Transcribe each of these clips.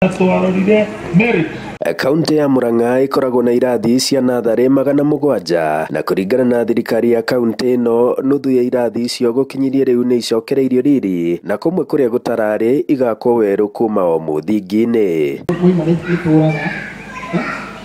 Twarorire merit. Kaunti ya Murang'a ĩkoragwo na irathi cia natharĩ 700 na kũringana na thirikari ya kaunti ĩno nuthu ya irathi icio gũkinyĩria rĩu nĩ icokereirio riri na kũmwe kũrĩa gũtararĩ igakwo werũ kuma o mũthingi-inĩ.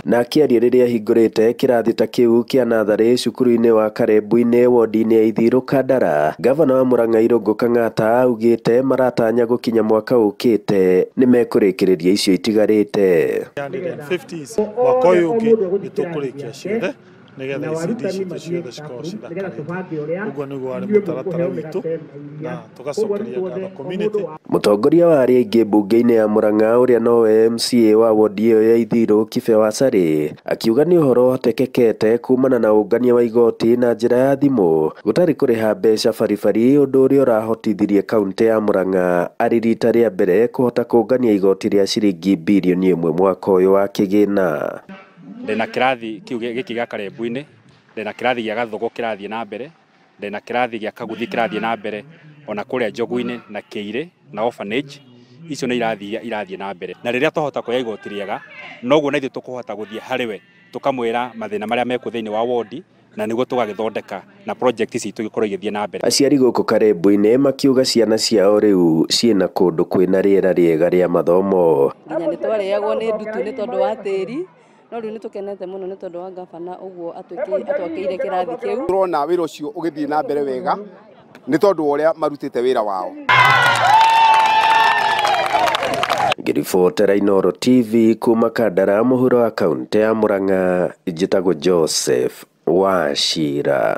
Na akĩaria rĩrĩa ahingũrĩte kĩrathi ta kĩu kĩa natharĩ cukuru-inĩ wa Karembu-inĩ wodi-inĩ ya Ithiru Kandara, gavana wa Murang'a Irũngũ Kang'ata augĩte maratanya gũkinya mwaka ũkĩte nĩmekũrĩkĩrĩria icio itigarĩte. 150 mwaka ũyũ ũngĩ nĩtũkũrĩkia ciothe nĩgetha ICD citũ ciothe cikorwo cithakarĩte. Ũguo nĩguo warĩ mũtaratara witũ na tũgacokeria ngatho community. Mũtongoria wa arĩa aingĩ mbunge-inĩ ya Murang'a ũrĩa nowe MCA wa wodi ĩyo ya Ithiru Kibe Wasarĩ akiuga nĩ ũhoro ũhotekekete kumana na ũngania wa igoti na njĩra ya thimũ gũtarĩ kũrĩha mbeca baribari, ũndũ ũrĩa ũrahotithirie kaunti ya Murang'a arĩ rita rĩa mbere kũhota kũngania igoti rĩa ciringi birioni 1 mwaka ũyũ wa kĩgĩna. Ndĩna kĩrathi kĩu gĩkĩ gĩa Karembu-inĩ, ndĩna kĩrathi gĩa Gathugu kĩrathiĩ na mbere, ndĩna kĩrathi gĩa Kaguthi kĩrathiĩ na mbere, ona kũrĩa Njogu-inĩ na Kĩirĩ na orphanage, icio nĩ irathi iria irathiĩ na mbere. Na rĩrĩa twahota kuoya igoti rĩega, noguo na ithuĩ tũkũhota gũthiĩ harĩ we tũkamwĩra mathĩna marĩa mekuo thĩinĩ wa wodi, na nĩguo tũgagĩthondeka na project citũ ikorwo igĩthiĩ na mbere. Aciari gũkũ Karembu-inĩ makiuga ciana ciao rĩu ciĩna kũndũ kwĩna rĩera rĩega rĩa mathomo. Nginya nĩ twarĩagwo nĩ ndutu nĩ tondũ wa tĩri, no rĩu nĩ tũkenete mũno nĩ tondũ wa gavana ũguo atwakĩire kĩrathi kĩu. Tũrona wĩra ũcio ũgĩthiĩ na mbere wega nĩ tondũ wa ũrĩa marutĩte wĩra wao. Ngĩribotera Inooro TV kuma Kandara mũhuro wa kaunti ya Murang'a, njĩtagwo Joseph Wachira.